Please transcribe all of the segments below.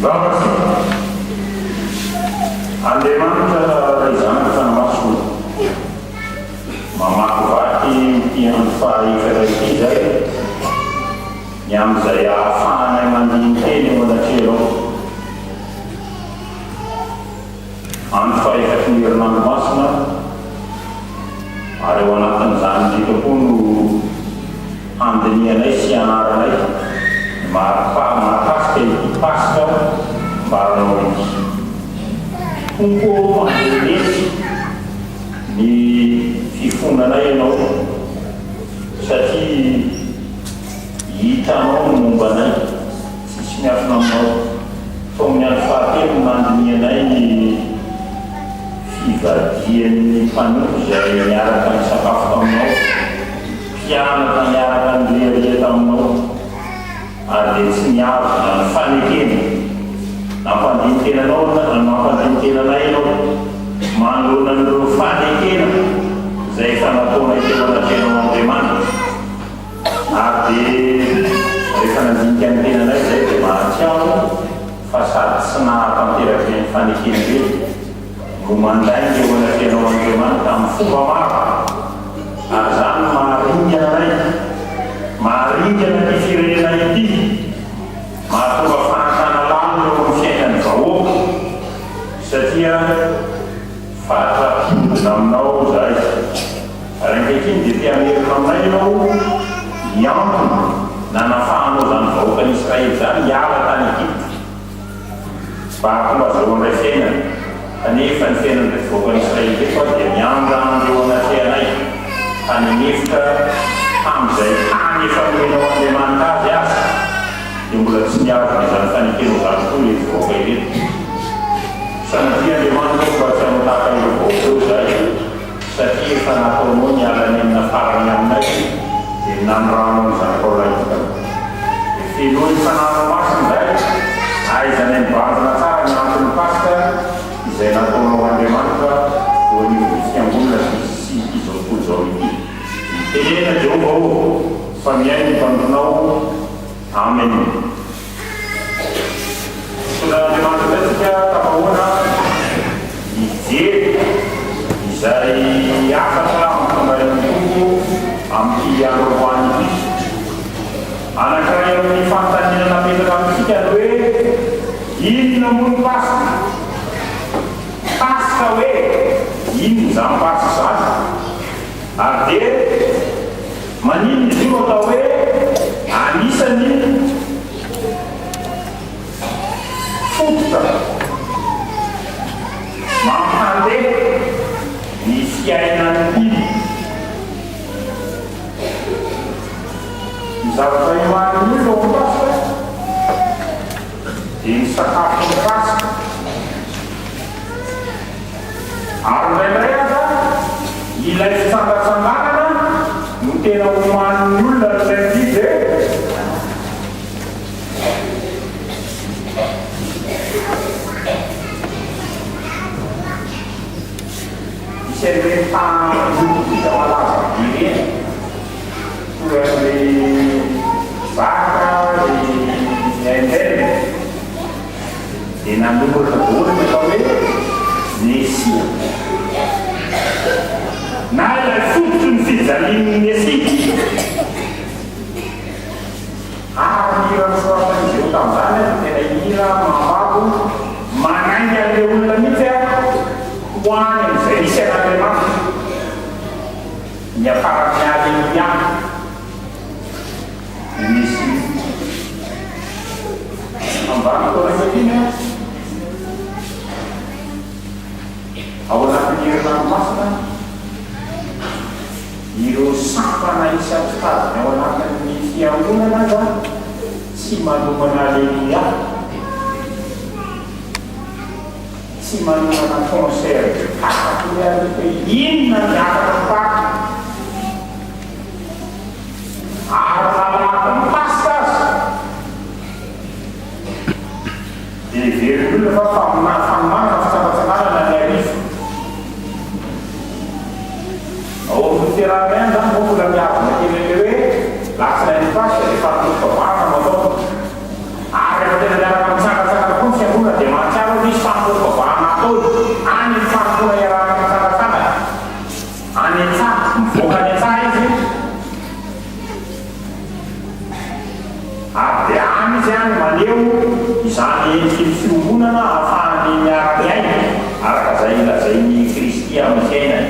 Hivavaka isika. Andriamanitra Ray Zanaka Fanahy Masina ô, mamakivaky ity andro fahaefatra ity izay ny amin'izay ahafahanay mandini-teny eo anatrehanao. Andro fahefatry ny herinandro masina, ary ao anatin'izany indrindra koa no handinihanay sy hianaranay ny mahakasika ity Paska ambaranao ity. Tompo ô, mandrenesy ny fifonanay Ianao, satria hitanao ny momba anay. Tsisy miafina aminao. Tao amin'ny andro fahatelo no nandinihanay ny fivadihan'ny mpanompo izay niaraka nisakafo taminao, mpianatra niaraka niriaria taminao, ary dia tsy nihazona ny fanekena. Nampandini-tena anao, nampandini-tena anay ianao manoloana an'ireo fanekena izay efa nataonay teo anatrehanao Andriamanitra. Ary dia rehefa nandinika ny tenanay izay dia mahatsiaro fa sady tsy nahatanteraka ireny fanekena ireny no mandainga eo anatrehanao Andriamanitra amin'ny fomba maro. Ary izany no maharingana anay, maharingana ity firenena ity, mahatonga fahantrana lalina eo amin'ny fiainan'ny vahoaka satria fatra-pihodina aminao izahay. Ary ankehitriny dia te hamerina aminay ianao ny antony nanafahanao izany vahoakan'i Israely izany hiala tany Egypta, mba hahatonga azy ireo handray fiainana. Kanefa ny fiainan'ireto vahoakan'i Israely ireto dia miandrandra eo anatrehanay tany an'efitra, tamin'izay tany efa nomenao Andriamanitra azy aza, dia mbola tsy niavona izany fanekenao izany koa ireto vahoaka ireto. Sanatria Andriamanitra ô mba tsy hanao tahaka ireo vahoaka ireo izahay. Satria efa nataonao ny ala-nenina farany aminay, dia ny nanorahanao ny zanakao lahitokana. Dia fenoy ny Fanahinao Masina izahay, ahaizanay mibanjina tsara ny anton'ny Paska izay nataonao Andriamanitra eo anivon'ny Fiangonana sy ity izao tontolo izao ity. Mitenena Jehovah ô, fa mihaino ny mpanomponao. Amen. Mitondra an'Andriamanitra indray tsika tafahoana hijery izay hafatra ampitondrain'ny Tompo amin'ity andro androany ity. Anankiray amin'ny fanontaniana napetraka amintsika ny hoe inona moa ny Paska? Paska hoe inona izany Paska izany? Ary dia maninona izy io no atao hoe anisan'ny fototra mampandeha ny fiainan'ny mpino? Ny zavatra iomanin'ny olona ao amin'ny Paska dia ny sakafon'ny Paska. Ary indraindray aza ilay fitsangatsanganana no tena omanin'ny olona ry Saint-Yves e! Misy an'ireny tanjom-pika malaza be ireny, toa an'i Zaka, ry Engel. Dia nanoratra daholo ny atao hoe Mesia, na ilay fototry ny fijalian'ny Mesia. Ary ny hira nosoratan'izy ireo tamin'izany dia tena hira mambabo, manainga an'ilay olona mihitsy ho any amin'izay misy an'Andriamanitra. Niafara amin'ny Aleloia. Ny Mesia. Ambany taona ankehitriny an, ao anatin'ny herinandro masina, ireo sampana isan-tsokajiny ao anatin'ny fiangonana aza tsy manomana Aleloia, tsy manomana concert de Pâques akory ary hoe inona ny hafatra ny Pâques. Ary na alahadin'ny Paska aza, dia heverin'ny olona fa famina, fanomanana fitsangatsanganana ny hariva. Ao amin'ny fiarahana ihany izany vao mbola miavona kely an'ilay hoe Alatsinain'ny Paska dia fanompoam-pivavahana no atao. Ary rehefa tena miaraka mitsangatsangana koa ny. Ary dia any izy any maneho izany endriky ny fiombonana ahafahany miara-miaina araka izay lazain'i Kristy amin'ny fiainany.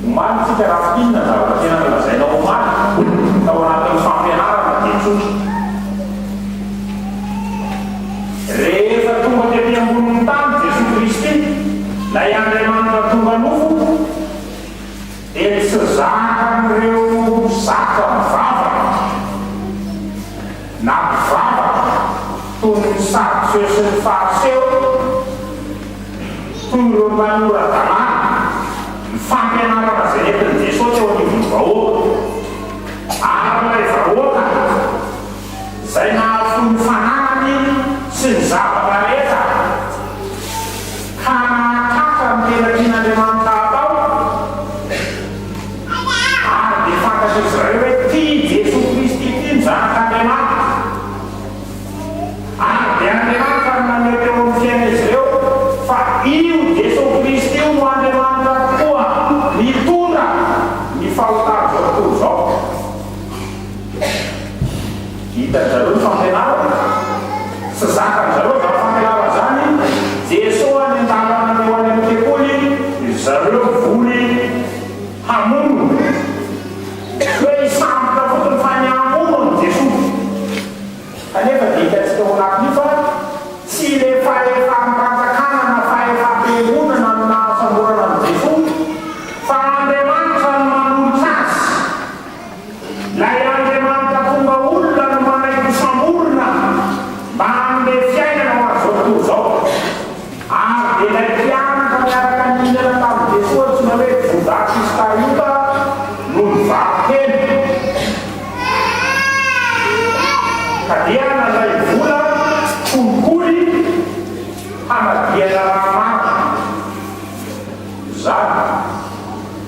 Omaly tsika raha fintinina ny zavatra tena nolazaina omaly tao anatin'ny fampianarana dia tsotra. Rehefa tonga tety ambonin'ny tany Jesoa Kristy, ilay Andriamanitra tonga nofo, dia tsy zakan'ireo zaka mivavaka na mpivavaka toy ny Sadoseo sy ny Fariseo, toy ireo mpanora-dalàna, ny fampianarana izay nentin'i Jesosy eo anivon'ny vahoaka. Ary ilay vahoaka izay nahafoy ny fananany sy ny zavatra rehetra ka nahatratra ny tena tian'Andriamanitra hatao, ary dia fantatr'izy ireo hoe tia i Jesoa Kristy ity ny Zanak'Andriamanitra. Ary dia Andriamanitra no naneho teo amin'ny fiainan'izy ireo fa io Jesoa Kristy io no Andriamanitra tokoa nitondra ny fahotan'izao tontolo izao. Hitan-dry zareo ny fampianarana, tsy zakan-dry zareo izany fampianarana izany, Jesoa any an-dalana andeha ho any amin'ny tempoly, ry zareo mivory hamono, tsy hoe hisambotra fotsiny fa ny hamono an'i Jesoa. Kanefa dia hitantsika ao anatin'io fa tsy ilay fahefam-panjakana na fahefam-piangonana no nahasamborana an'i Jesoa fa Andriamanitra no manolotra azy. Ilay Andriamanitra tonga olona no manaiky ho samborina mba hanome fiainana ho an'izao tontolo izao. Ary dia ilay mpianatra niaraka nihinana tamin'i Jesoa antsoina hoe Jodasy Iskariota no nivaro-tena. Ka dia nandray vola kolikoly hamadihana raha marina. Izany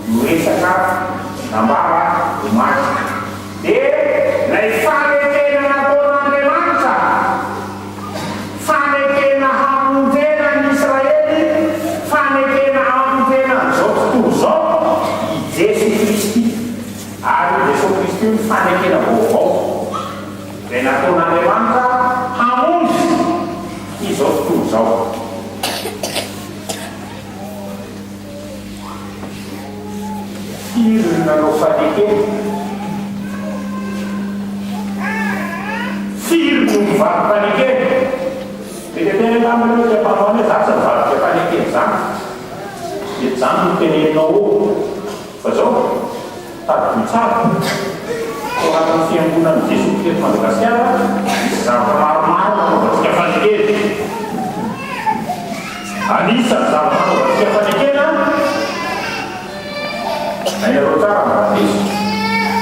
no resaka nambara omaly. Dia ilay fanekena nataon'Andriamanitra. Fanekena hamonjena ny Israely, fanekena hamonjena an'izao tontolo izao i Jesoa Kristy. Ary io Jesoa Kristy io ny fanekena vaovao izay nataon'Andriamanitra hamonjy izao tontolo izao. Firy no nanao fanekena? Firy no nivadi-panekena? Mety hiteny angamba ianao ety am-panohana hoe za tsy nivadika fanekena izany. Mety izany no teneninao eo. Fa zao, tadidio tsara, tao anatin'ny fiangonan'i Jesoa Kristy eto Madagasikara, misy zavatra maromaro nanaovantsika fanekena. Anisan'ny zavatra anaovantsika fanekena, hainareo tsara ny batisa,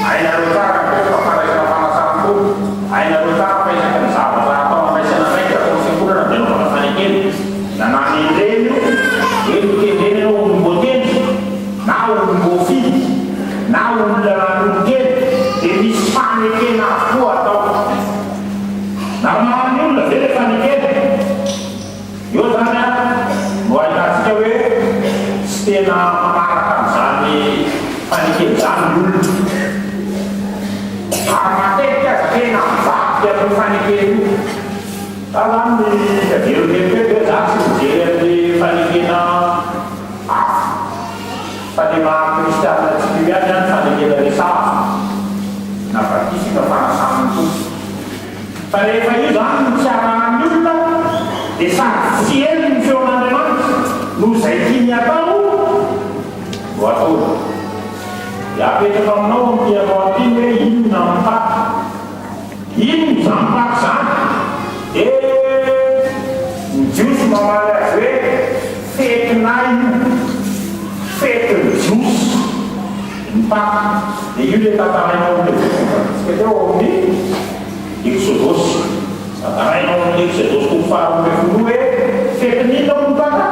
hainareo tsara ny hoe fandraisana fanasan'ny Tompo, hainareo tsara fa isaky ny zavatra atao andraisana andraikitra atao amin'ny fiangonana dia anaovana fanekena. Na nanendrena io, hoe notendrena ianao ho olom-boatendry, na olom-boafidy, na olona nanolo-tena, dia misy fanekena avokoa atao. Narahan'ny olona ve ilay fanekena? Eo izany no ahitantsika hoe tsy tena manaraka an'izany fanekena izany ny olona. Ary matetika aza tena mivadika amin'io fanekena io. Za zany ny averiko eto hoe za tsy mijery an'le fanekena hafa fa le maha kristianina antsika io ihany ny fanekena resahako na batisa io na fanasana ny Tompo. Fa rehefa io izany no tsy arahan'ny olona dia sady tsy heno ny feon'Andriamanitra no izay tiany hatao no ataony. Dia apetrako aminao amin'ity androany ity ny hoe inona ny Paka? Inona izany Paka izany? Dia ny Jiosy mamaly azy hoe fetinay io, fetin'ny Jiosy ny Paka. Dia io ilay tantaraina ao amin'ilay boky novakintsika teo ao amin'ny Eksodosy. Tantaraina ao amin'ny Eksodosy toko faha-12 hoe fetin'ny inona moa ny Paka?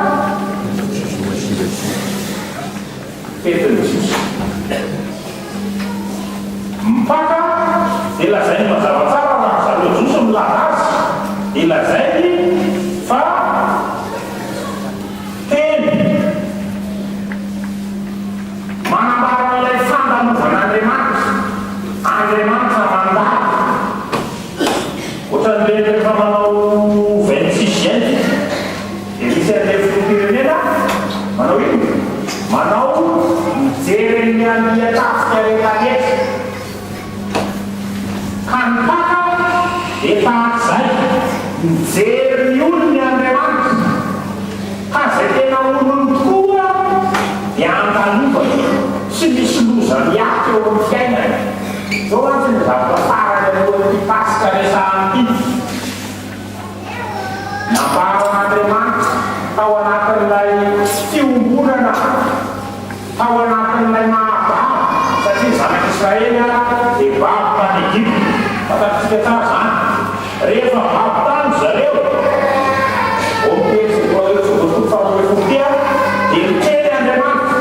Fetin'ny Jiosy. Ny Paka dia lazainy mazava tsara raha ry zareo Jiosy milaza azy dia lazainy fa teny manambara an'ilay fandalovan'Andriamanitra. Andriamanitra mandalo. Ohatran'ireny rehefa manao 26 juin dia misy an'ilay filoham-pirenena manao inona? Manao mijery ny andian-tafika rehetrarehetra. Ka ny Paka dia tahak'izay, mijery ny olony Andriamanitra. Ka izay tena olony tokoa dia andalovany, tsy misy loza miato eo amin'ny fiainany. Izao mantsy ny zavatra farany alohan'ity Paska resahana ity. Nambaran'Andriamanitra tao anatin'ilay fiombonana, tao anatin'ilay mahababo, satria ny zanak'Israely dia babo tany Egypta. Fantatritsika tsara izany. Rehefa babo tany ry zareo, vao miteny sy voa eo Jesosy faharoa ambin'ny folo ity, dia miteny Andriamanitra.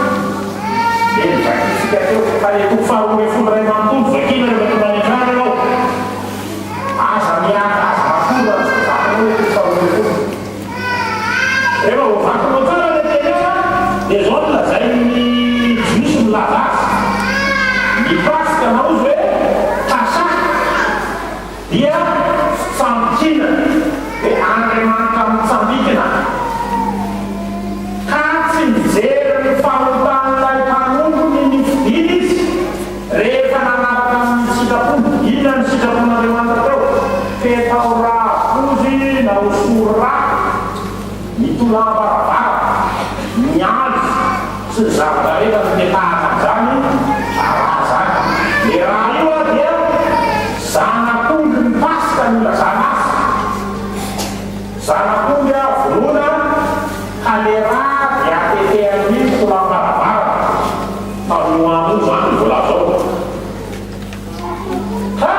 Dia novakintsika teo fa ilay toko faharoa ambin'ny folo iray manontolo vakina rehefa tonga any an-trano ianao. Aza miady, aza matory raha tsy voavakinao ilay toko faharoa ambin'ny folo. Rehefa voavakinao tsara ilay teny eo dia izao no lazain'ny Jiosy milaza azy, Ny Paska na hozy hoe Pasah dia fitsambikinana, hoe Andriamanitra mitsambikina, ka tsy mijery ny fahotan'ilay mpanompony nofidiny izy rehefa nanaraka ny sitrapony. Inona no sitrapon'Andriamanitra teo? Fetao rà fozy na hosory rà ny tolam-baravarana, ny andro sy ny zavatra rehetra nipetahana an'izany rà izany. Ilay rà io dia zanak'ondry ny Paska no ilazana azy. Zanak'ondry vonoina ka ilay rà dia atete amin'ny tolam-baravarana. Tamin'io andro io izany no voalaza ao. Ka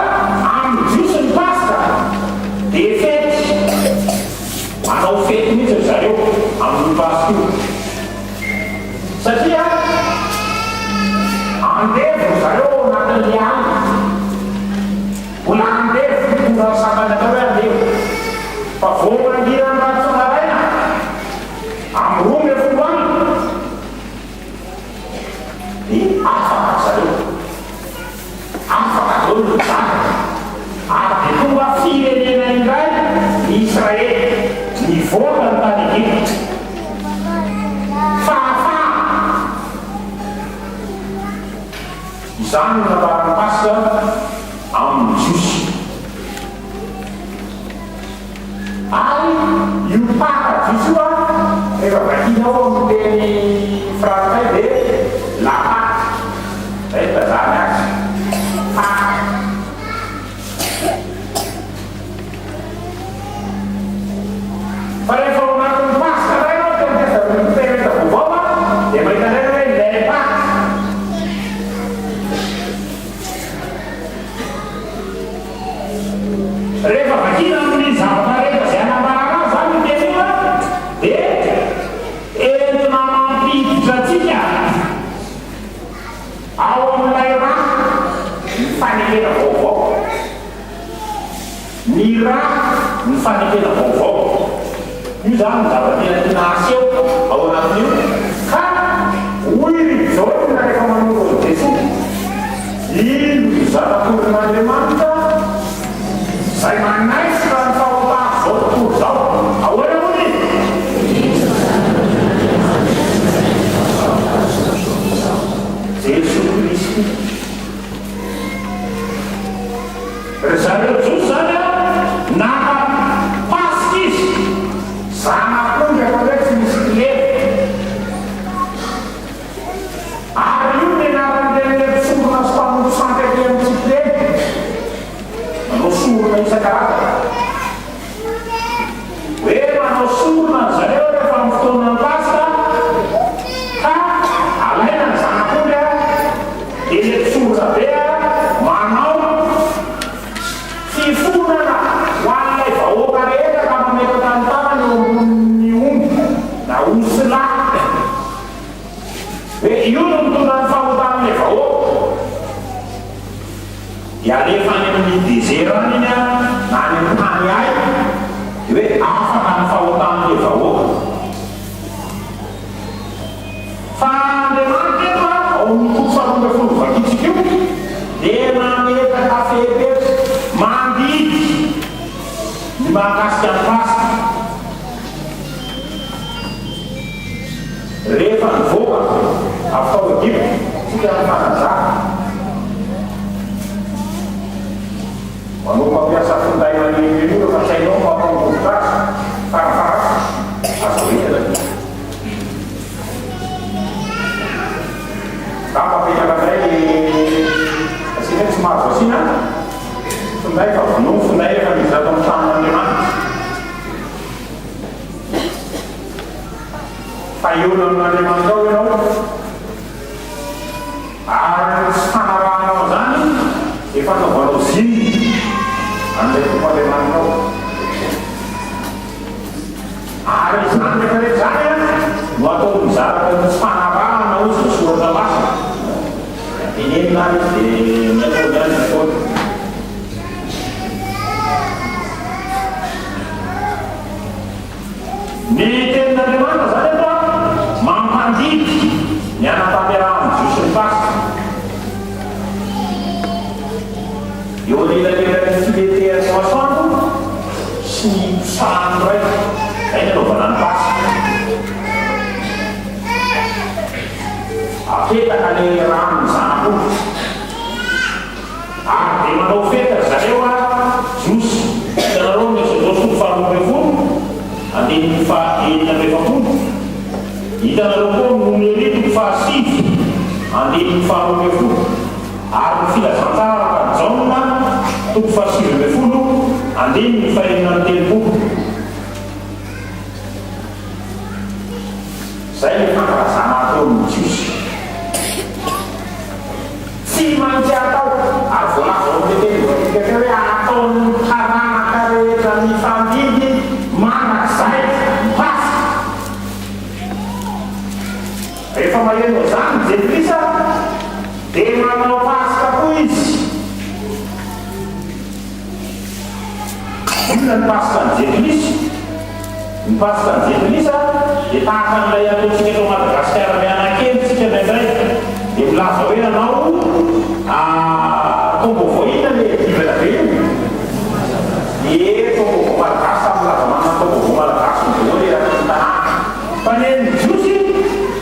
amin'ny Jiosy ny Paska dia fety. Manao fety mihitsy ry zareo amin'io Paska io. Satria andevo ry zareo ao anatin'ilay ala. Mbola andevo, mitondra ny sambany atao hoe andevo. Fa vao mangiran-dratsy maraina, amin'ny 12 alina, Dia afaka ry zareo. Afaka daholo ny zanany. Ary dia tonga firenena indray ny Israely. Nivoaka ny tany Egypta. Fahafahana. Izany no nambaran'ny Paska amin'ny Jiosy. Ary io Paka jiosy io an, rehefa vakianao amin'ny teny frantsay dia la Pâque, zay no ilazany azy, Paka. Fa rehefa ao anatin'ny Paska indray ianao teo amin'ny Testamenta Vaovao an, dia mahita indray hoe les Pâques. Rehefa vakina amin'ny zavatra rehetra izay anambarana azy izany io teny io dia entina mampiditra antsika ao amin'ilay rà ny fanekena vaovao. Ny rà ny fanekena vaovao. Io izany no zavatra tena tiana aseho ao anatin'io. Ka hoy ry Jaona rehefa manoro an'i Jesoa, Indro ny Zanak'ondrin'Andriamanitra izay manaisotra ny fahotan'izao tontolo izao. Ahoana hoy izy? Jesoa Kristy. Ry zareo Jiosy izany an, naka Paska izy, zanak'ondry atao hoe tsy misy kilema. Ary io ny anaran'ireny ilay mpisorona sy mpanompo sampy aty amintsika ireny, manao sorona isan-karazany. Hoe manao sorona ry zareo rehefa amin'ny fotoanan'ny Paska, ka alaina ny zanak'ondry dia ilay mpisorona be manao fifonana ho an'ilay vahoaka rehetra ka mametraka ny tanany eo ambonin'ny omby na osilahy. Hoe io no mitondra ny fahotan'ilay vahoaka. Dia alefa any amin'ny désert any iny an, na any amin'ny tany hay, dia hoe afaka ny fahotan'ilay vahoaka. Fa Andriamanitra eto an, ao amin'ny toko faharoa ambin'ny folo vakintsika io, dia nametraka. Ny mahakasika ny Paska. Rehefa nivoaka avy tao Egypta isika nifankazaha. Manao mampiasa finday manenoneno io rehefa tsy hainao ny mampangoritra azy. Farafaharatsiny, azo aretina ny. Angamba apetraka indray le asiana hoe tsy mahazo asiana finday fa vonoa ny finday rehefa miditra ato amin'ny tranon'Andriamanitra. Fa hihaona amin'Andriamanitra ao ianao. Ary ny tsy fanarahanao an'izany dia fanaovanao zinona an'ilay Tompo Andriamanitrao. Ary izany rehetra rehetra izany no ataon'ny mizara ny tsy fanarahana hozy ny soratra masina. Tenenina ary izy dia ny ataony ihany no ataony. Ny tenin'Andriamanitra izany eto mampandidy ny hanatanterahan'ny Jiosy ny Paska. Eo anelanelan'ny filentehan'ny masoandro sy ny hiposahan'ny iray, izay ny anaovana ny Paska. Apetaka ilay ranon'ny zanak'ondry. Ary dia manao fety ry zareo a, Jiosy. Hitanareo ny Eksodosy toko faharoa ambin'ny folo, andininy faha-46. Hitanareo koa ny Nomery toko fahasivy, andininy faharoa ambin'ny folo. Ary ny Filazantsara araka an'i Jaona toko fahasivy ambin'ny folo, andininy fahenina amby telopolo. Izay ny fankalazana ataon'ny Jiosy. Tsy maintsy atao, ary voalaza ao amin'ilay teny voadika teo hoe ataon'ny taranaka rehetra mifandimby mandrakizay ny Paska. Rehefa maheno an'izany ny Jentilisa, dia manao Paska koa izy. Inona ny Paskan'ny Jentilisa? Ny Paskan'ny Jentilisa dia tahaka an'ilay ataontsika eto Madagasikara mianakely isika indraindray dia milaza hoe hanao taom-baovao inona ilay dibana be io? Ie, taom-baovao malagasy, samy milaza manana taom-baovao malagasy ny daholo eraky ny tanàna. Fa ny an'ny Jiosy,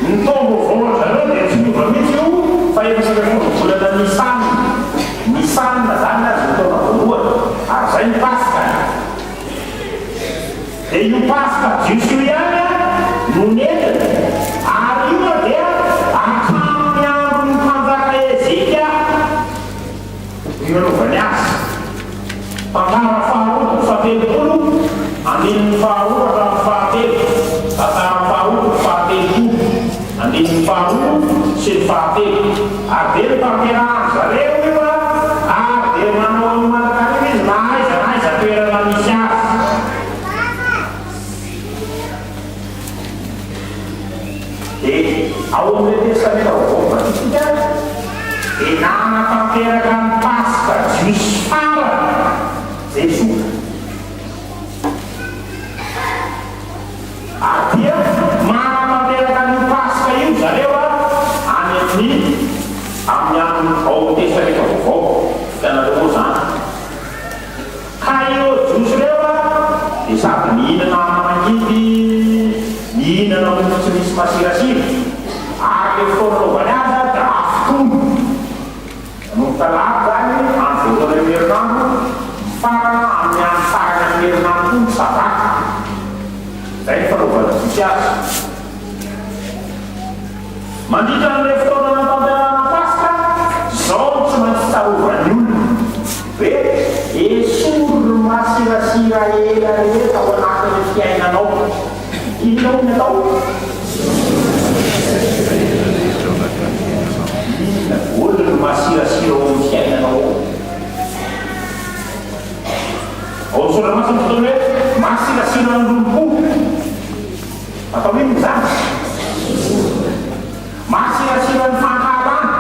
ny taom-baovaon-dry zareo dia tsy miova mihitsy io fa 14 volana Nisan. Nisan izany azy ny taona voalohany, ary izay ny Paskany. Dia io Paska jiosy io ihany no nentiny, ary io dia hatramin'ny andron'ny mpanjaka Hezekia no nanaovany azy. Tantara faharoa toko fahatelopolo, andininy faharoa hatramin'ny fahatelo. Tantara faharoa toko fahatelopolo, andininy faharoa sy ny fahatelo. Ary dia notanterahan-dry zareo io ary dia manao an'io mandrakariva izy na aiza na aiza toerana misy azy. Dia ao amin'ilay Testamenta Vaovao vakintsika dia nanatanteraka ny Paska jiosy farany Jesoa. Ary dia manatanteraka an'io Paska io zareo any amin'ny amin'ny andron'ny ao amin'ny Testamenta Vaovao. Hitanareo moa izany. Ka ireo Jiosy ireo dia sady mihinana anana-mangidy, mihinana mofo tsy misy masirasira, ary ilay fotoana anaovany azy dia hafitoana. Manomboka alahady izany, andro voalohany amin'ny herinandro, mifarana amin'ny andro farany amin'ny herinandro koa ny Sabata. Izay ny fanaovan'ny Jiosy azy. Mandritra an'ilay fotoana anatanterahana Paska, izao no tsy maintsy tsarovan'ny olona, hoe esory ny masirasira ela rehetra ao anatin'ny fiainanao. Inona hoy ny atao? Inona daholo ny masirasira ao amin'ny fiainanao ao? Ao amin'ny Soratra Masina misy teny hoe masirasira ny lolompo. Atao inona izany? Masirasira ny fankahalana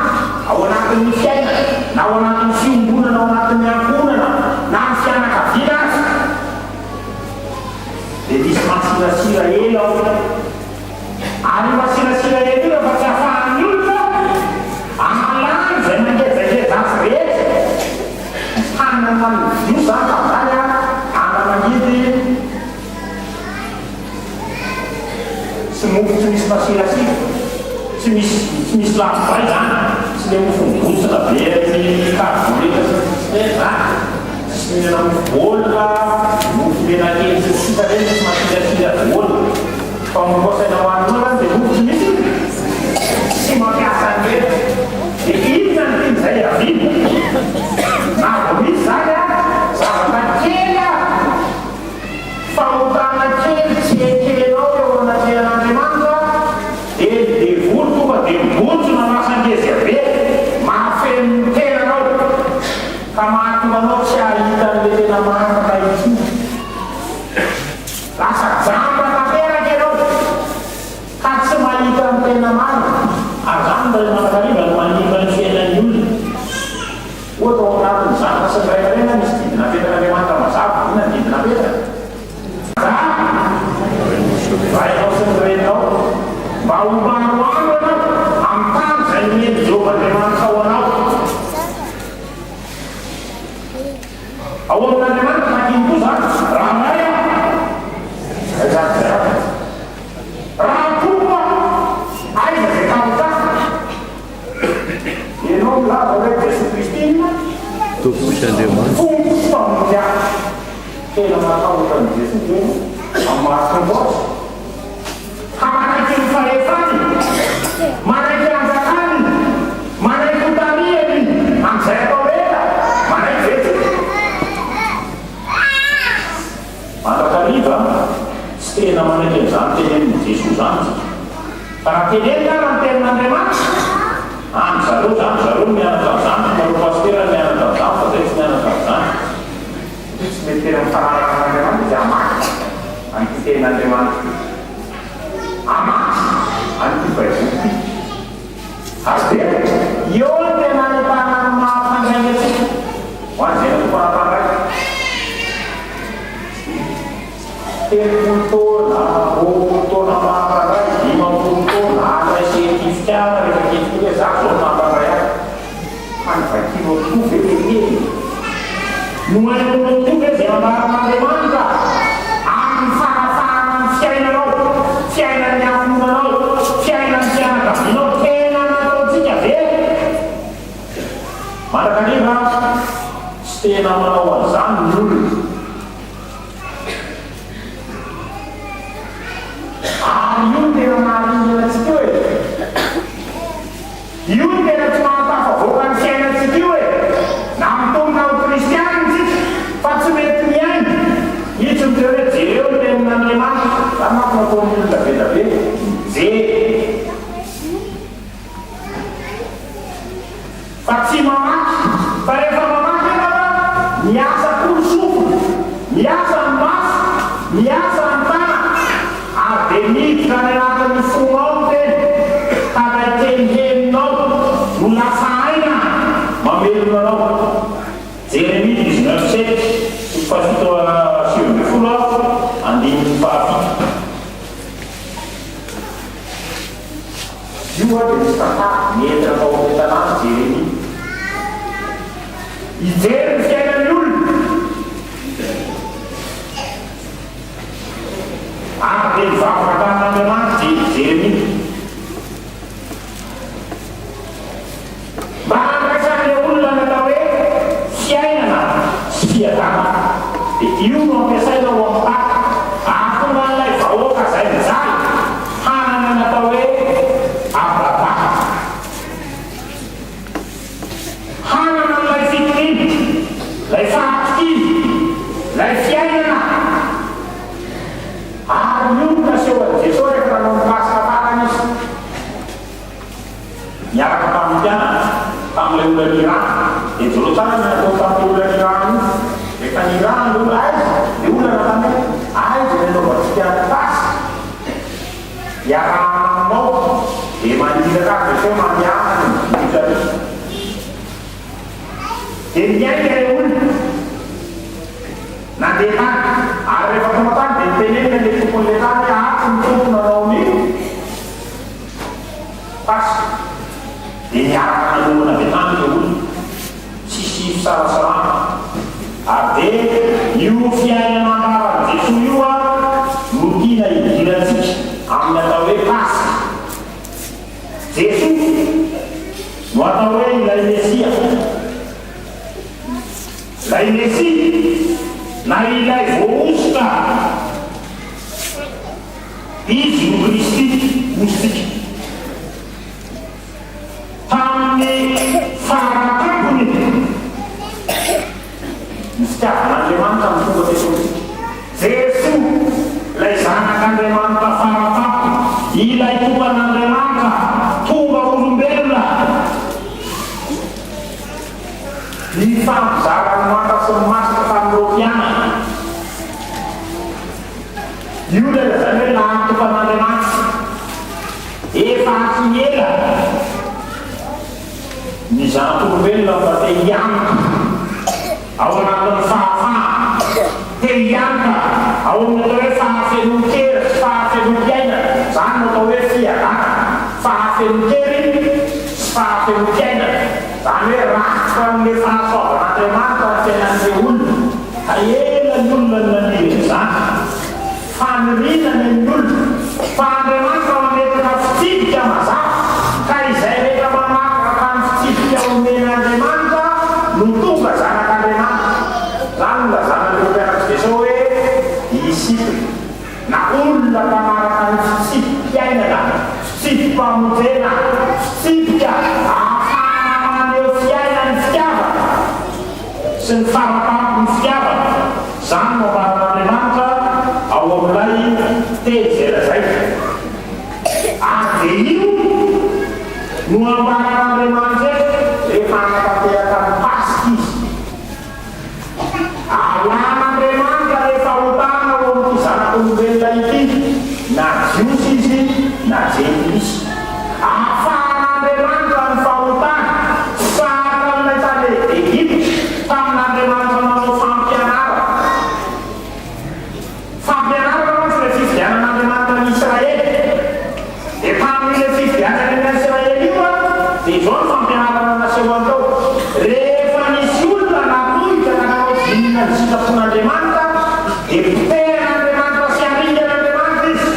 ao anatin'ny fiainana, na ao anatin'ny fiombonana ao anatin'ny ankohonana, na ny fianakaviana aza. Dia misy masirasira ela ao. Ary io masirasira ela io rehefa tsy afahan'ny olona, ahalany izay mangejageja azy rehetra. Hanana ny Jiosy izany tamin'izany, anana-mangidy. masirasira, tsy misy tsy misy lavovay zany, tsy le mofo mibontsina be amin'ny karibonetra sy ny sisa ireny zany, tsisy mihinana mofo baolina, mofo menakely sy ny sisa ireny tsy masirasira daholo. Fa mofo asaina hohaninao zany dia mofo tsy misy tsy mampiasa an'ireny. Dia inona no tian'izay hiaviana? Na vao misy zany a, zavatra kely a! Fahotana kely tsy ekenao eo anatrehan'Andriamanitra dia ny devoly tonga dia mibontsina lasa ngeza be mahafeno ny tenanao ka mahatonga anao tsy hahita an'ilay tena marina intsony. Lasa jamba tanteraka ianao ka tsy mahita ny tena marina. Ary izany no ray mandrakariva no manimba ny fiainan'ny olona. Ohatra, ao anatin'ny zanaka sy ny ray aman-dreny misy didy napetrak'Andriamanitra mazava. Inona ny didy napetrany? Za, rainao sy ny reninao, mba ho maro andro ianao amin'ny tany izay nomen'i Jehovah Andriamanitrao anao. Ao amin'Andriamanitra takiny koa izany, raha ray aho, aiza ary izay aho? Raha tompo aho, aiza izay tahotra ahy? Ianao milaza hoe Jesoa Kristy inona? Tompo sy Andriamanitra. Tompo sy Mpamonjy ahy. Tena matahotra an'i Jesoa ve ianao amin'ny maha Tompo Azy? Ka manaiky ny fahefany, manaiky hanjakany, manaiky hotarihany amin'izay atao rehetra, manaiky ve tsika? Mandrakariva, tsy tena manaiky an'izany tenenin'i Jesoa izany tsika. Fa raha tenenina ara ny tenin'Andriamanitra, any zareo izany, zareo no mianatra an'izany, fa nareo pasitera no mianatra an'izany fa zay tsy mianatra an'izany. Satria tsy mety tena mifanaraka amin'Andriamanitra izy hamaky an'ity tenin'Andriamanitra ity. Hamaky an'ity Baiboly ity. Ary dia eo no tena ahitana ny maha mpandray antsika ho an'izay natokana mpandray. 30 taona, 20 taona maha mpandray, 50 taona, handray certificat rehefa kelikely hoe za zao no maha mpandray ahy. Fa novakianao tokoa ve ilay teny? Nohainoanao tokoa ve izay ambaran'Andriamanitra amin'ny fanafahana ny fiainanao, fiainan'ny ankohonanao, fiainan'ny fianakavianao? Tena nataontsika ve? Mandrakariva tsy tena manao an'izany ny olona. Ary io no tena maharingana antsika io e! Io no tena tsy mahatafavoaka ny fiainantsika io e! Na mitonona ho kristianina isika fa tsy mety miaina. Io tsy miteny hoe jereo ny tenin'Andriamanitra. Zany manko no ataon'ny olona be da be, mijery. Fa tsy mamaky. Fa rehefa mamaky ianao an, miasa koa ny sofina, miasa ny maso, miasa ny tanana, ary dia miditra any anatin'ny fonao ny teny, ka ilay teny henonao no lasa aina mamelona anao. Jeremia 19 sept, toko fahafito 19 andininy fahafito. Io dia misy tantara nentina tao amin'ilay tanàna Jeremia. Hijery ny fiainan'ny olona. Ary dia nivavaka tamin'Andriamanitra i Jeremia. Mba handraisan'ilay olona ny atao hoe fiainana sy fiadanana. Dia io no ampiasaina ao amin'ny Paka, hahatonga an'ilay vahoaka izay mijaly hanana ny atao hoe Abrahama. Hanana an'ilay fitoniana, ilay fahatokiana, ilay fiainana. Ary io no nasehon'i Jesoa rehefa nanao ny Paska farany Izy. Niaraka tamin'ny mpianany, tamin'ilay olona nirahana. Dia jereo tsara ny natao tamin'ilay olona nirahana io. Rehefa nirahana ilay olona, aiza? Ilay olona nanontany hoe, Aiza no anaovantsika ny Paska? Iarahana aminao. Dia maniraka azy Jesosy hoe, Mandehana any amin'ny vohitra ary. Dia niainga ilay olona. Nandeha tany. Ary rehefa tonga tany dia nitenenina ilay tompon'ilay tany hoe, Atsy ny tompo nanao ny. Paska, dia niaraka nanomana avy hatrany ireo olona, tsisy fisalasalana. Ary dia io fiainana ambaran'i Jesoa io no tiana hidirantsika amin'ny atao hoe Paska. Ilay Mesia, na ilay Voahosotra. Izy no Kristy, hosotsika. Tamin'ny fara-tampony, ny fitiavan'Andriamanitra no tonga teto amintsika. Jesoa, ilay Zanak'Andriamanitra fara-tampony, ilay Tompan'Andriamanitra, tonga olombelona. Nifampizara ny manta sy ny masaka tamin'ireo mpianany. Io ilay lazaina hoe lahy Tompan'Andriamanitra. Efa hatry ny ela ny zanak'olombelona mba te hianoka ao anatin'ny fahafahana, te hianoka ao amin'ny atao hoe fahafenoan-kery sy fahafenoam-piainana, izany no atao hoe fiadanana, fahafenoan-kery sy fahafenoam-piainana, izany hoe rakotra amin'ilay fahasoavan'Andriamanitra ny fiainan'ireo olona, ka ela ny olona no naniry an'izany. Faniriana ny an'ny olona, fa Andriamanitra mametraka fitsipika mazava, ka izay rehetra manaraka ny fitsipika omen'Andriamanitra no tonga zanak'Andriamanitra. Izany no nilazana an'ireo mpianatr'i Jesosy hoe disciples, na olona mpanaraka ny fitsipi-piainana, fitsipi-pamonjena, fitsipika ahafahana maneho fiainan'ny fitiavana sy ny fara-tampon'ny fitiavana. Izany no ambaran'Andriamanitra ao amin'ilay teny izay lazainy. Ary dia io no ambaran'Andriamanitra eto rehefa hanatanteraka ny Paska Izy. Alan'Andriamanitra ilay fahotana ao amin'ity zanak'olombelona ity, na Jiosy izy na Jentilisa. Afahan'Andriamanitra ny fahotana, tsy sahala amin'ilay tany Egypta, tamin'Andriamanitra nanao fampianarana. Fampianarana mantsy ilay fifidianan'Andriamanitra ny Israely. Dia tamin'ilay fifidianany ny Israely io dia izao ny fampianarana nasehony tao, Rehefa nisy olona nanohitra ka nanao zinona ny sitrapon'Andriamanitra, dia potehin'Andriamanitra sy haringan'Andriamanitra izy.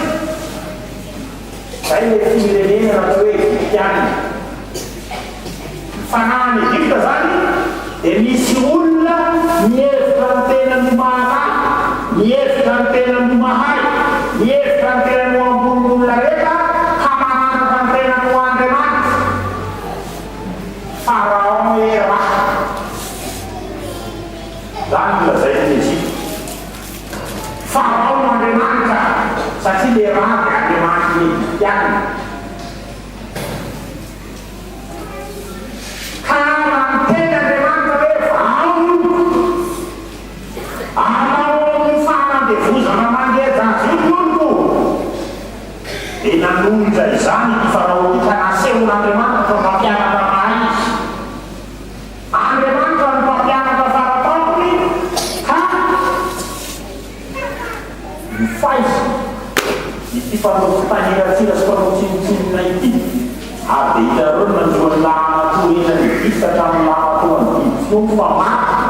Izay ilay firenena natao hoe Egyptiana. Ny fanahin'i Egypta izany dia misy olona mihevitra ny tenany ho mahalala, mihevitra ny tenany ho mahay, mihevitra ny tenany ho ambonin'ny olona rehetra ka manandratra ny tenany ho andriamanitra. Pharaon hoe Ra. Izany no lazain'i Egypta. Farao no Andriamanitra, satria le Ra dia Andriamanitry ny Egyptiana. Ka raha miteny Andriamanitra hoe vahao ny oloko, alao ao amin'ny fahanandevozana mangeja azy io ny oloko, dia nanohitra izany ity Farao ity ka nasehon'Andriamanitra fa mpampianatra mahay izy. Andriamanitra no mpampianatra faratampony ka mifaizina ity mpanao mpaniratsira sy mpanao tsinontsinona ity ary dia hitanareo ny nanjo an'i Lahamatoa renan'i Egypta hatramin'ny Lahamatoan'ny biby fiompy fa maty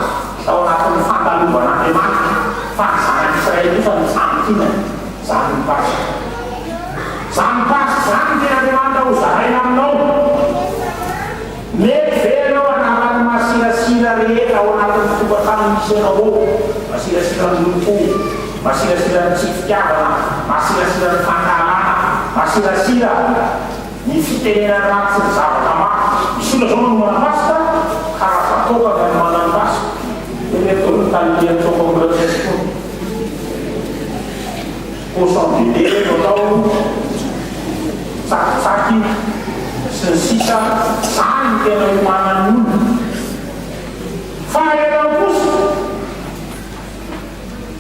tao anatin'ny fandalovan'Andriamanitra fa ny zanak'Israely kosa nitsambikina Izany ny Paska. Izany Paska izany no tian'Andriamanitra hozaraina aminao. Mety ve ianao hanala ny masirasira rehetra ao anatin'ny tokantrano misy anao ao? Masirasira ny lolompo, masirasira ny tsy fitiavana, masirasira ny fankahalana, masirasira ny fitenenana ratsy sy ny zavatra maro. Misy olona izao manomana Paska, karazan-toaka ny anomanany Paska. Tena eto daholo ny talilian'ny toaka mbola tsy asiana. Poisson de lait no atao, tsakitsaky sy ny sisa Zany no tena iomanan'ny olona. Fa ianao kosa,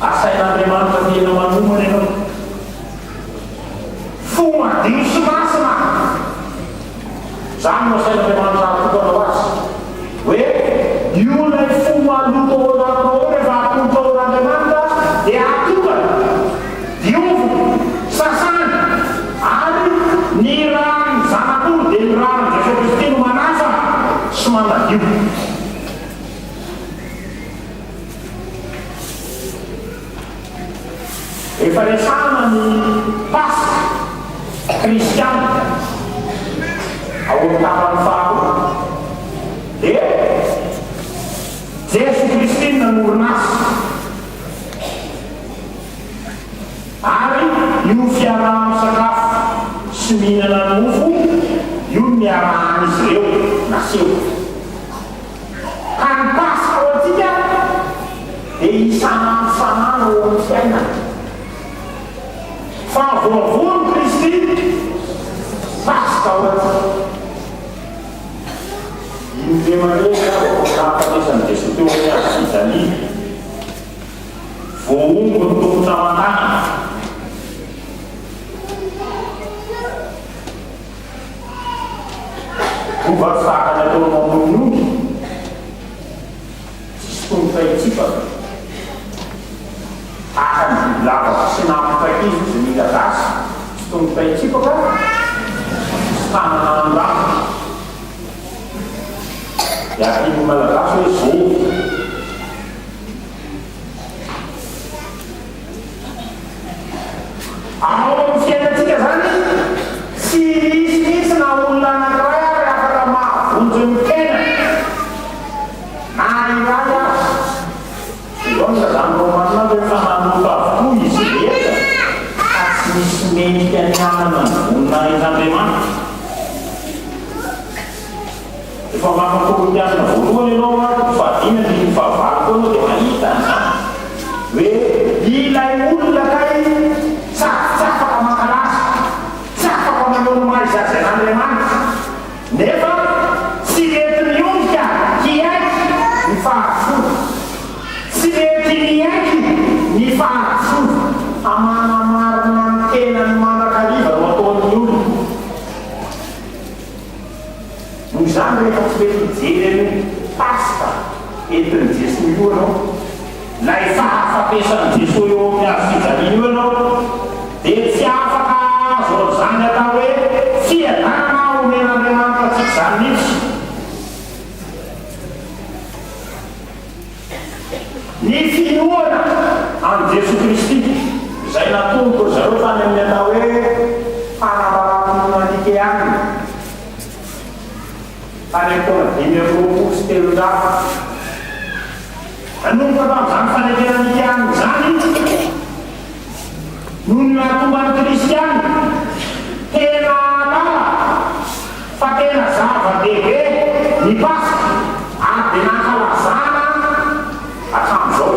asain'Andriamanitra tena manomana ianao. Fo madio sy masina. Izany no asain'Andriamanitra hatokanao azy. Hoe io ilay fo maloto ao anatinao ao rehefa atolotrao an'Andriamanitra dia atokany, dioviny, sasany, ary ny ran'ny Zanak'ondry dia ny ran'i Jesoa Kristy no manasa sy manadio. Rehefa resahana ny Paska kristiana ao amin'ny tapany faharoa dia Jesoa Kristy no nanorina azy. Ary io fiaraha-misakafo sy mihinana ny mofo io no niarahan'izy ireo naseho. Ka ny Paska ho antsika dia isan'andro isan'andro eo amin'ny fiainana. Fa voavono Kristy, Paska ho antsika. Indrema-rery aho vao nahafatesan'i Jesoa teo amin'ny hazo fijaliana. Voahombo ny tongotra aman-tanana. Moa va tsy tahaka ny ataon'ny mamono ny omby? Tsisy tongotra hitsipaka. Tahaka ny bibilava sy nampitraka izy izy midadasy, tsy tongotra hitsipaka, tsisy tanana handrakotra. Dia ampian'ny Malagasy hoe zovy. Ao amin'ny fiainantsika izany, tsy misy mihitsy na olona anankiray ary afaka mahavonjy ny tenany, na iray aza. Izao no nilazan'ny Romana hoe fa nanota avokoa izy rehetra ka tsy misy mendrika ny hanana ny voninahitr'Andriamanitra. Rehefa maka Korintianina voalohany ianao an, toko fahadimy andininy fahavalo koa ianao dia mahita an'izany hoe ilay olona kay sady tsy afaka mankalaza, tsy afaka maneho ny maha izy azy an'Andriamanitra, nefa tsy mety miondrika hiaiky ny fahadisoana, tsy mety miaiky ny fahadisoana fa manamarina ny tenany mandrakariva no ataon'ny olona. Noho izany rehefa tsy mety mijery an'io Paska entin'i Jesoa io ianao, ilay fahafatesan'i Jesoa eo amin'ny hazo fijaliana io ianao, dia tsy afaka hahazo an'izany atao hoe fiadanana omen'Andriamanitra antsika izany mihitsy. Ny finoana an'i Jesoa Kristy, izay natomboky ry zareo tany amin'ny atao hoe fanambaram-pinoana Nikeana, tany amin'ny taona 325. Nanomboka tamin'izany fanekena Nikeana izany no nahatonga ny Kristiana tena hahalala fa tena zava-dehibe ny Paska ary dia nankalazana hatramin'izao.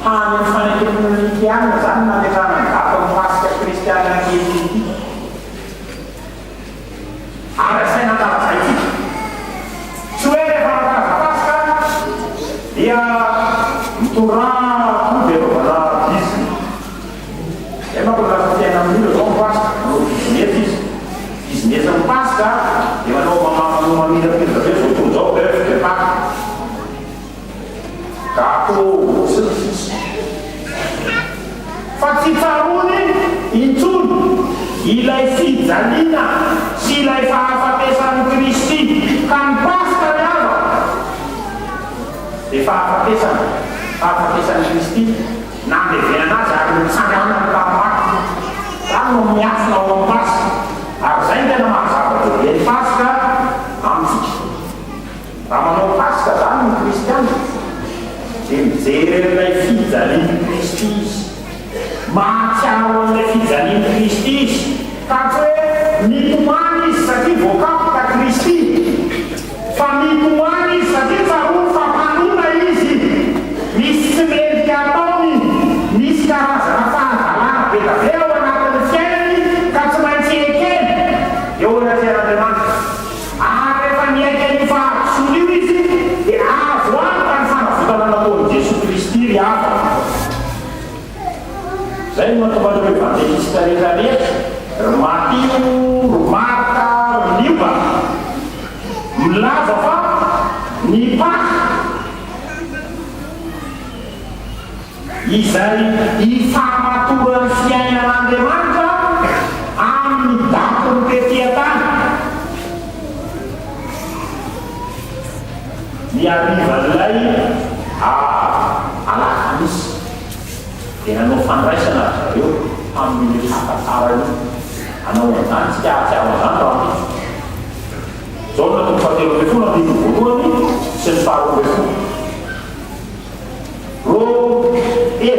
Tany amin'ny fanekena Nikeana izany no nametrahana ny datin'ny Paska kristiana ankehitriny ity. Ary asaina ankalazaintsika. Tsy hoe rehefa mankalaza Paska dia mitondra atody anaovana bizina. Izay manko no lasa fiainan'ny olona izao ny Paska, manao business izy. Business ny Paska dia manao manao mamirapiratra be izao tontolo izao, oeuf de Pâques, gâteau sy ny sisa. Fa tsy tsaroany intsony ilay fijaliana sy ilay fahafatesan'i Kristy, ka ny Paska ry havana dia fahafatesana, fahafatesan'i Kristy, nandevenana Azy ary nitsanganany tamin'ny maty. Izany no miafina ao amin'ny Paska, ary izay no tena maha zava-dehibe ny Paska amintsika. Raha manao Paska izany ny kristiana dia mijery an'ilay fijalian'i Kristy izy. Mahatsiaro an'ilay fijalian'i Kristy izy. Ka tsy hoe mitomany izy satria voakapoka Kristy, fa mitomany izy satria tsaroany fa mpanota izy. Misy tsy mendrika ataony, misy karazana fahadalana be dia be ao anatin'ny fiainany ka tsy maintsy ekeny eo anatrehan'Andriamanitra. Ary rehefa niaiky an'io fahadisoana io izy, dia azo antoka ny fanavotana nataon'i Jesoa Kristy ry havana. Izay no mahatonga an'ireo evanjelista rehetra rehetra, ry Matio, ry Marka, ry Lioka, milaza fa ny Paka, izay ifamatoran'ny fiainan'Andriamanitra amin'ny datin'ny tety an-tany. Ny harivan'ilay alakamisy dia nanao fandraisana ry zareo tamin'io resaka tsara io. Hanao an'izany isika hahatsiaro an'izany rahampitso. Jaona toko fahatelo ambin'ny folo andininy voalohany sy ny faharoa ambin'ny folo.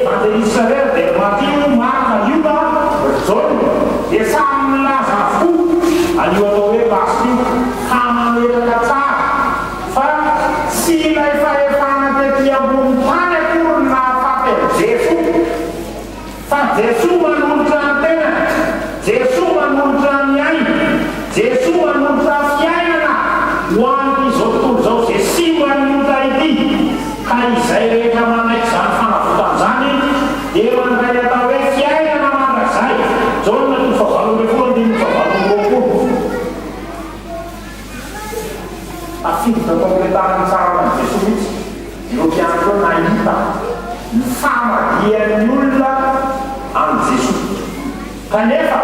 Evanjelista ireo dia ry Matio, Marka, Lioka, ry Jaona dia samy milaza avokoa an'io atao hoe Paska io ka mametraka tsara fa tsy ilay fahefana tety ambony tany akory no nahafaty an'i Jesoa fa Jesoa manolotra ny tenany, Jesoa manolotra ny ainy, Jesoa manolotra fiainana ho an'ity izao tontolo izao izay simban'ny ota ity, ka izay rehetra manaiky izany fanavotana izany dia mandray ny atao hoe fiainana mandrakizay. Jaona toko fahavalo ambin'ny folo andininy fahavalo amby roapolo. Tafiditra tao amin'ilay tany nitsarana an'i Jesoa mihitsy ireo mpianatra ireo nahita ny famadihan'ny olona an'i Jesoa. Kanefa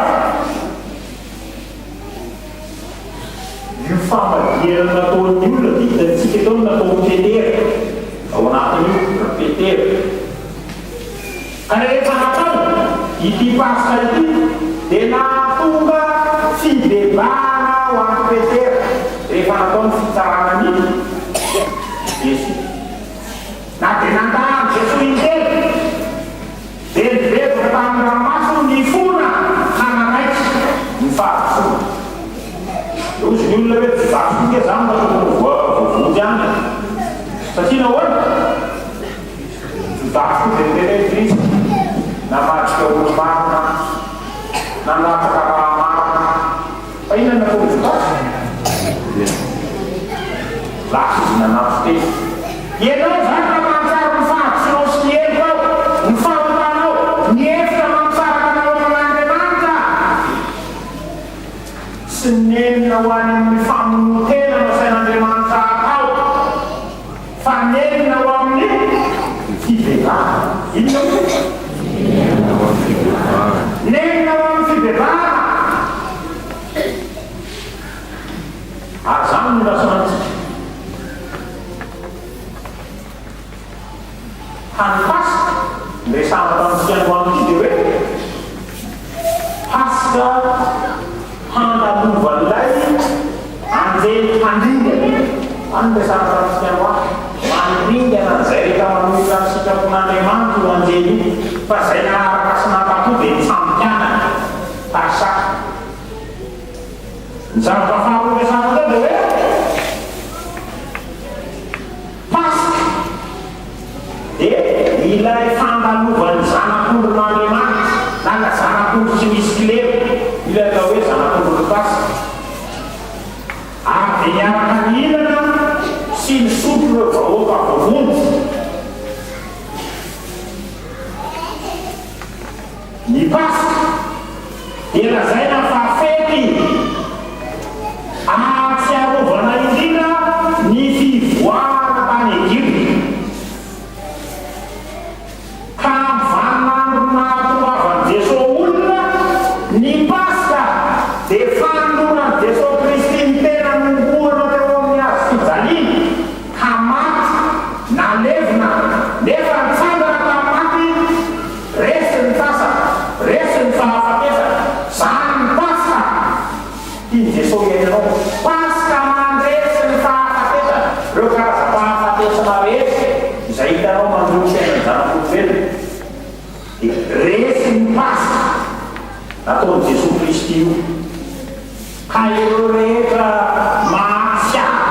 io famadihana nataon'ny olona dia hitantsika tao ny nataon'i Petera ao anatin'io, ry Petera. Ka rehefa natao ity Paska ity dia nahatonga fibebahana ho an'i Petera rehefa natao ny fitsarana an'i Jesoa. Na dia nandà an'i Jesoa intelo dia nibebaka tamin'ny ranomaso nifona ka nanaiky ny fahadisoany. Dia hozy ny olona hoe Jodasy koa nge izany mba tokony ho voavonjy ihany e! Satria nahoana? Jodasy koa dia niteny hoe Kristy namadika olo-marina, nandatsaka rà marina. Fa inona no nataon'i Jodasy? Lasa izy nanatri-tena. Ianao izany raha mahatsiaro ny fahadisoanao sy ny helokao, ny fahotanao, ny efitra mampisaraka anao amin'Andriamanitra, tsy nenina ho any amin'ny famonoan-tena no asain'Andriamanitra atao. Fa nenina ho amin'ny fibebahana. Inona moa? Nenina ho amin'ny fibebahana. Nenina ho amin'ny fibebahana. Ary izany no lasantsika. Ka ny Paska, ny resahana tamintsika androany ity dia hoe Paska handalovan'ilay anjely mpandringana. Izany no resahana tamintsika androany. Mandringana an'izay rehetra manohitra ny sitrapon'Andriamanitra io anjely io, fa izay naharaka sy nankatò dia nitsambikanana. Paska. Ny zavatra faharoa resahana teo dia hoe Paska dia ilay fandalovan'ny Zanak'ondrin'Andriamanitra, na ilay Zanak'ondry tsy misy kilema, ilay atao hoe Zanak'ondrin'ny Paska. Ary dia niaraka nihinana sy nisotro ireo vahoaka voavonjy. Ny Paska dia lazaina fa fety ahatsiarovana indrindra ny fivoahana tany Egypta, ka amin'ny vaninandro nahatongavan'i Jesoa olona, ny Paska dia fanoloran'i Jesoa Kristy ny tenany nohomboana teo amin'ny hazo fijaliana ka maty, nalevina, nefa nitsangana tamin'ny maty. Resy ny fasana, resy ny fahafatesana, zany ny Paska tian'i Jesoa hiainanao. Paska mandresy ny fahafatesana, ireo karazam-pahafatesana rehetra izay hitanao manjo ny fiainan'ny zanak'olombelona dia resy ny Paska nataon'i Jesoa Kristy io. Ka ireo rehetra mahatsiaro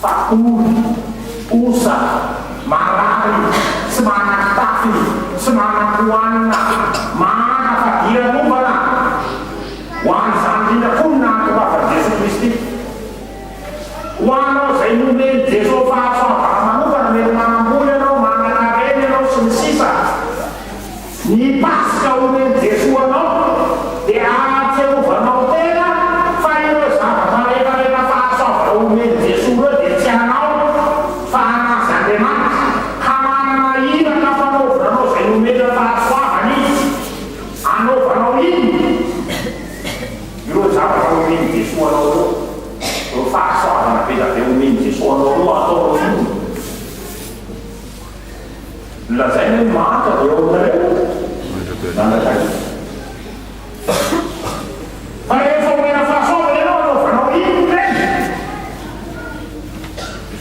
Fa ory, osa, marary, tsy manan-kitafy, tsy manan-kohanina, mahantra fadiranovana, ho an'izany indrindra koa no nahatongavan'i Jesoa Kristy. Ho anao izay nomen'i Jesoa fahasoavana manokana, mety manam-bola ianao, manana harena ianao, sy ny sisa Ny Paska omen'i Jesoa anao dia ahatsiarovanao tena fa ireo zavatra rehetra rehetra fahasoavana omen'i Jesoa ireo dia tsy anao fa an'Azy Andriamanitra ka manana iraka fanaovana anao izay nomena fahasoavana Izy anaovanao inona ireo zavatra omen'i Jesoa anao ireo ireo fahasoavana be dia be omen'i Jesoa anao ireo ataonao inona? Nolazaina hoe mahantra dia eo aminareo mandrakariva. Fa rehefa omena fahasoavana ianao anaovanao inona ireny?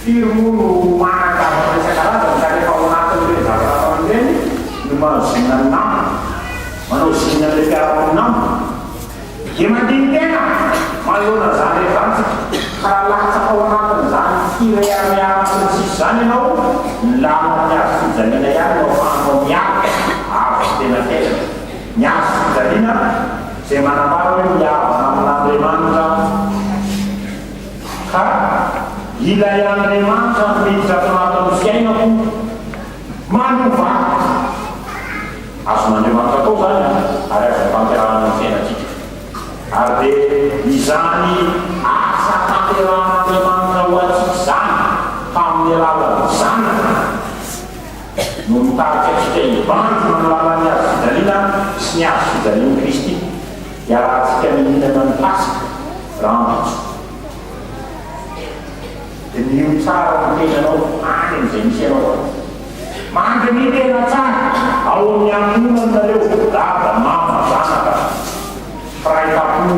Firy moa no manan-javatra isan-karazany ka rehefa ao anatin'ireny zavatra ataony ireny? Ny lalan'ny hazo fijaliana ihany no ahafahanao miala avy amin'ny tena fiainana. Ny hazo fijaliana izay manambara hoe mihavana amin'Andriamanitra aho. Ka ilay Andriamanitra no miditra ato anatin'ny fiainako, manova ahy. Azon'Andriamanitra atao izany ary azony tanterahana amin'ny fiainantsika. Ary dia izany asa tanterahan'Andriamanitra ho antsika izany tamin'ny alalan'ny Zanany no mitarika antsika hibanjina ny lalan'ny hazo fijaliana sy ny hazo fijalian'i Kristy. Iarahantsika mihinana ny Paska rahampitso. Diniho tsara ny tenanao any amin'izay misy anao any. Mandiniha tena tsara ao amin'ny ankohonanareo, dada, mama, zanaka, mpiray tampo.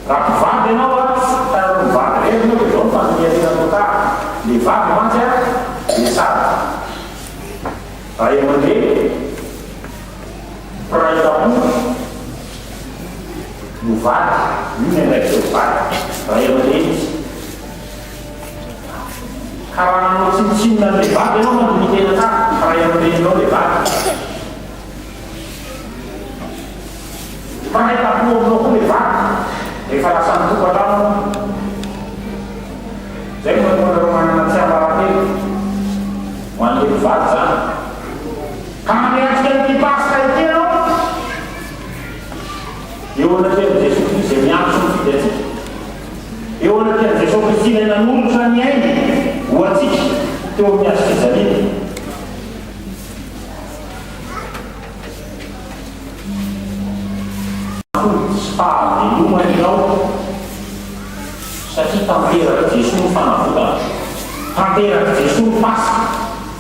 Raha mpivady ianao a, ka nareo mivady irery ianao dia izao no fandiniha tena atao tsara. Le vady mantsy a, dia sady ray aman-dreny, mpiray tampo, no vady, io ny andraikitry ny vady, ray aman-dreny izy. Ka raha nanao tsinontsinona an'ilay vady ianao mandinika tena tsara fa ray aman-dreninao ilay vady. Mpiray tampo aminao koa ilay vady rehefa lasa ny tokantrano ianao. Izay no mahatonga anareo manana tsiambaratelo ho an'ilay mpivady izany. Ka miatrika an'ity Paska ity ianao. Eo anatrehan'i Jesoa Kristy izay miantso mifidy antsika. Eo anatrehan'i Jesoa Kristy ilay nanolotra ny ainy ho antsika teo amin'ny hazo fijaliana. Fody sy fahavelomana ianao satria tanterak'i Jesoa ny fanavotana. Tanterak'i Jesoa ny Paska.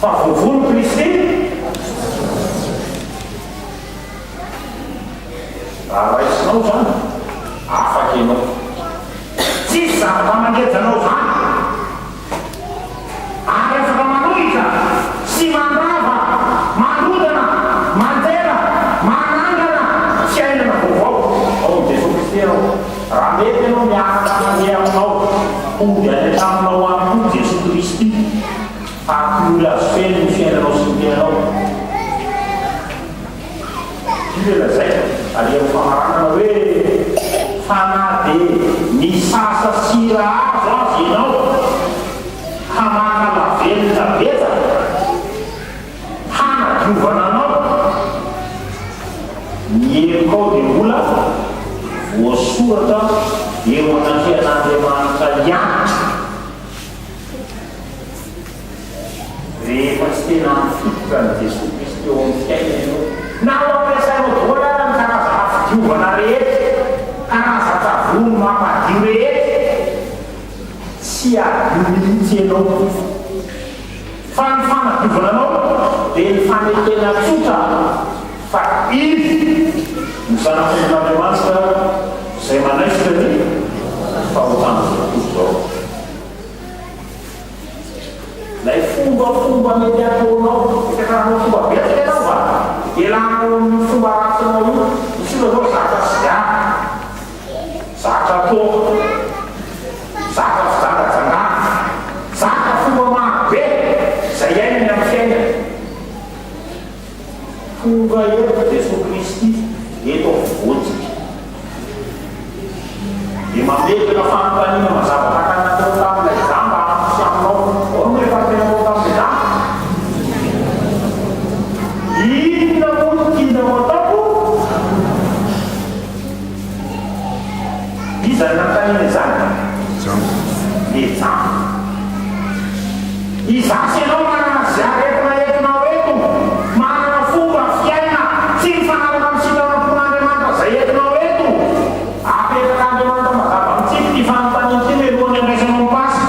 Fa voavono Kristy. Raha raisinao izany, afaka ianao. Tsisy zavatra mangeja anao izany. Ary afaka manohitra sy mandrava, mandrodana, mandera, manangana fiainana vaovao ao amin'i Jesoa Kristy ianao. Raha mety ianao miaraka mandeha aminao hody any an-tranonao any koa Jesoa Kristy, hampiory azy feno ny fiainanao sy ny tenanao. Io ilay lazaiko ary amin'ny famaranana hoe fa na dia misasa sira azo aza ianao ka maka lavenona betsaka hanadiovana anao, ny helokao dia mbola voasoratra eo anatrehan'Andriamanitra ihany. Rehefa tsy tena mifototra an'i Jesoa Kristy eo amin'ny fiainana ianao, na ho ampiasainao daholo ara ny karazana fidiovana rehetra, karazan-tsavony mampadio rehetra, tsy hadio mihitsy ianao. Fa ny fanadiovana anao dia ny fanekena tsotra fa Izy no Zanak'ondrin'Andriamanitra izay manaisotra ny fahotan'izao tontolo izao. Ilay fombafomba mety ataonao, mety hanao fomba betsaka ianao va? Ialànao amin'io fomba ratsinao io. Misy olona zao zatra sigara, zatra toaka, zatra fijangajangana, zatra fomba maro be izay iainany amin'ny fiainany. Tonga eto Jesoa Kristy eto afovoantsika. Dia mametraka fanontaniana mazava tahaka ny nataony tamin'ilay jamba amiko sy aminao. Ahoana moa ilay fanontaniana nataony tamin'ilay jamba? Inona moa no tianao ataoko? Iza no nanontaniana izany? Jamba. Le jamba. Izaho sy ianao manana izay aretina entinao eto, manana fomba fiaina tsy mifanaraka amin'ny sitrapon'Andriamanitra izay entinao eto. Apetrak'Andriamanitra mazava amintsika ity fanontaniana ity mialohan'ny handraisanao ny Paska.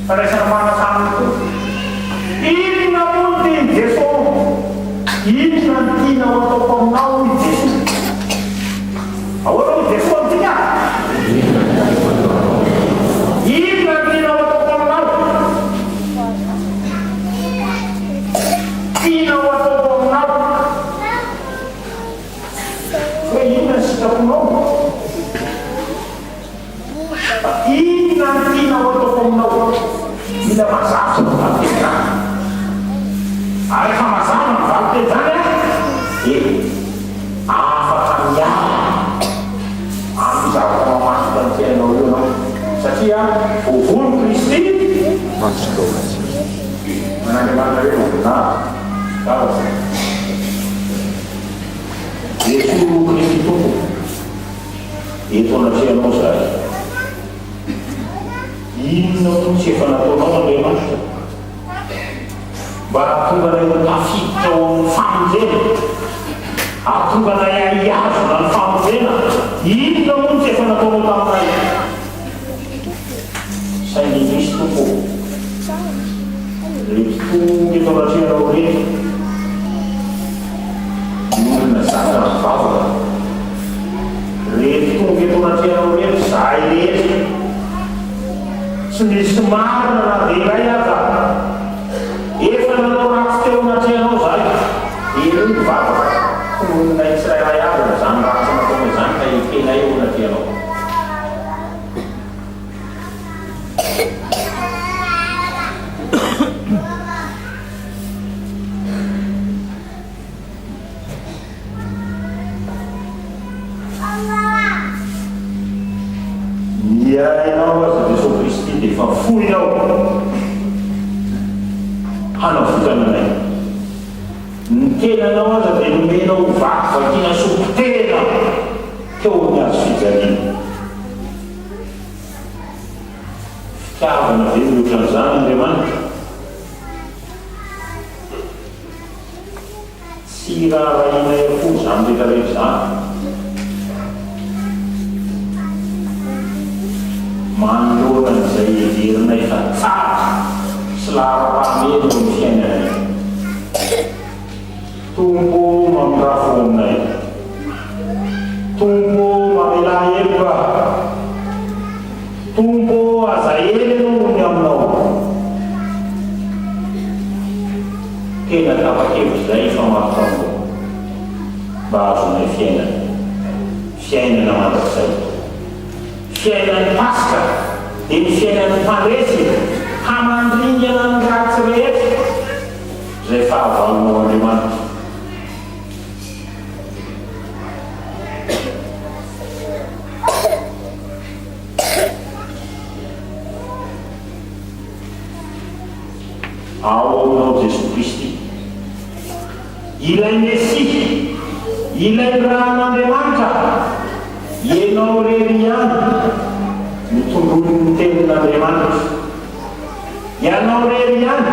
Fandraisana fanasan'ny Tompo. Inona moa no tian'i Jesoa? Inona no tianao ataoko aminao hoy Jesoa? Ahoana hoy Jesoa amintsika? Inona no tianao ataoko aminao? Voavono Kristy. Mandroso daholo isika. An'Andriamanitra hoe voninahitra. Vavaka. Jesoa Kristy Tompo, eto anatrehanao izahay. Inona moa no tsy efa nataonao Andriamanitra? Mba hahatonga anay ho tafiditra ao amin'ny famonjena, hahatonga anay hihazona ny famonjena, inona moa no tsy efa nataonao taminay? Saingy indrisy Tompo ô, ireto tonga eto anatrehanao ireto, ny olona zatra mivavaka, ireto tonga eto anatrehanao ireto, izahay rehetra, Tsy misy marina na dia iray aza. Efa nanao ratsy teo anatrehanao izahay. Henoy ny vavaka. Tononinay tsirairay avy amin'izany ratsy nataonay izany ka ekenay eo anatrehanao. Ny ainao aza Jesoa Kristy dia efa foinao hanavotana anay. Ny tenanao aza dia nomenao ho vakivakiana sy ho potehina teo amin'ny hazo fijaliana. Fitiavana ve mihoatra an'izany Andriamanitra? Tsy raharahianay akory izany rehetra rehetra izany. Manoloana an'izay heverinay fa tsara sy laharam-pahamehana eo amin'ny fiainanay. Tompo ô, mamindrà fo aminay. Tompo ô, mamelà heloka. Tompo ô, aza ela ianao noho ny aminao. Tena tapa-kevitra izay hifamatotra aminao mba hahazoanay fiainana, fiainana mandrakizay. Fiainan'ny Paska dia ny fiainan'ny mpandresy hamandringana ny ratsy rehetra izay fahavalonao Andriamanitra. Ao aminao Jesoa Kristy. Ilay Mesia, Ilay nirahan'Andriamanitra, Ianao irery ihany no tondroin'ny Tenin'Andriamanitra. Ianao irery ihany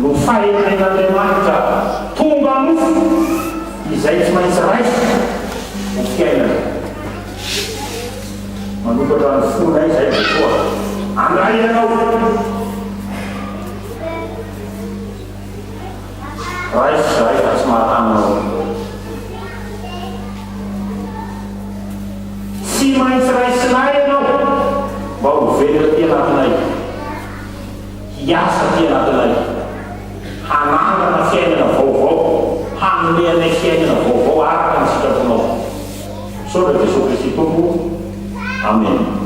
no fahendren'Andriamanitra tonga nofo izay tsy maintsy raisina ho fiainana. Manokatra ny fonay izay Jesoa. Handray Ianao. Raiso izahay fa tsy mahatana Anao. Tsy maintsy raisinay Ianao mba ho velona aty anatinay, hiasa aty anatinay, hanangana fiainana vaovao, hanome anay fiainana vaovao araka ny sitraponao. Misaotra Jesoa Kristy Tompo. Amena.